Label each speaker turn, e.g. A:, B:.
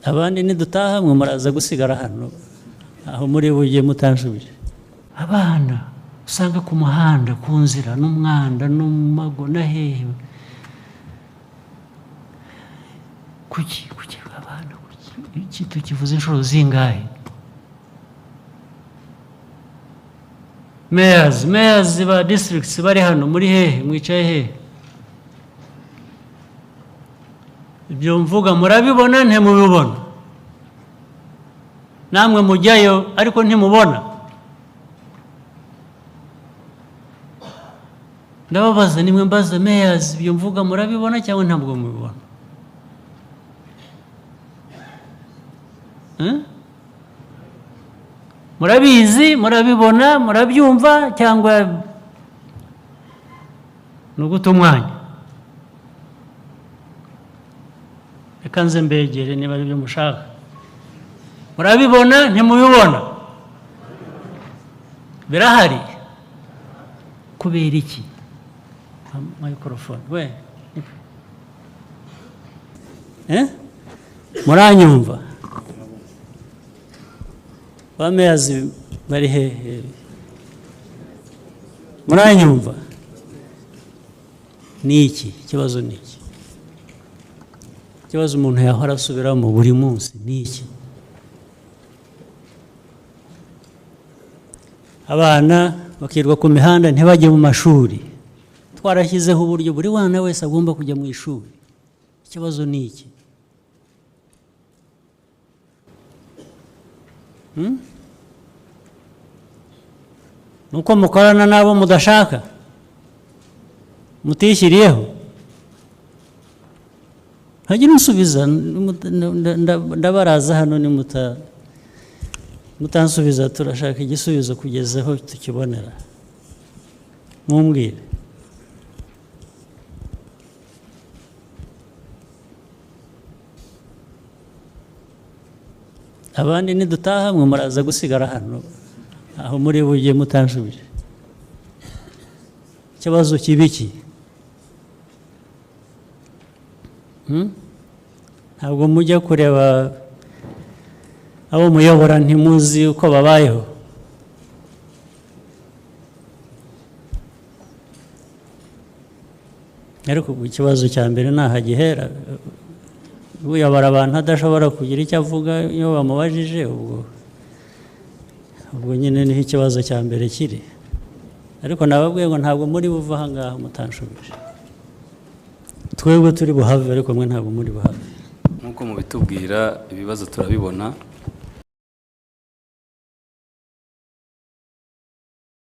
A: Abandi nidutaha mwe muraza gusigara hano aho muri bujye mutanshubije. Abana usanga ku muhanda, ku nzira, n'umwanda, no mu mago, na hehe. Kuki abana, kuki iki tukivuze inshuro zingahe? Mayors ba districts bari hano, muri hehe? Mwicaye hehe? Ibyo mvuga murabibona, ntimubibona? Namwe mujyayo ariko ntimubona. Ndababaza, nimwe mbaza, mayors, ibyo mvuga murabibona cyangwa ntabwo mubibona? Eh? Murabizi, murabibona, murabyumva, cyangwa ni uguta umwanya? Reka nze mbegere niba ari byo mushaka. Murabibona, ntimubibona? Birahari. Kubera iki? Microphone we. Eh? Muranyumva? Ba mayors bari hehe? Muranyumva? Ni iki ikibazo? Ni iki ikibazo umuntu yahora asubiramo buri munsi? Ni iki? Abana bakirwa ku mihanda, ntibajye mu mashuri. Twarashyizeho uburyo buri mwana wese agomba kujya mu ishuri. Ikibazo ni iki? Hmm? Ni uko mukorana n'abo mudashaka, mutishyiriyeho. Ntagira unsubiza. Ndabaraza hano nimuta mutansubiza. Turashaka igisubizo kugeza aho tukibonera. Mumbwire. Abandi nidutaha mwe muraza gusigara hano aho muri bujye mutanshubije. Ikibazo kiba iki? Hmm? Ntabwo mujya kureba abo muyobora, ntimuzi uko babayeho? Ariko ubwo ikibazo cya mbere ntaho gihera. Uyobora abantu adashobora kugira icyo avuga iyo bamubajije, ubwo nyine niho ikibazo cya mbere kiri. Ariko nababwiye ngo ntabwo muri buve aha ngaha mutanshubije. Twebwe turi buhave, ariko mwe ntabwo muri buhave.
B: Nk'uko mubitubwira, ibibazo turabibona.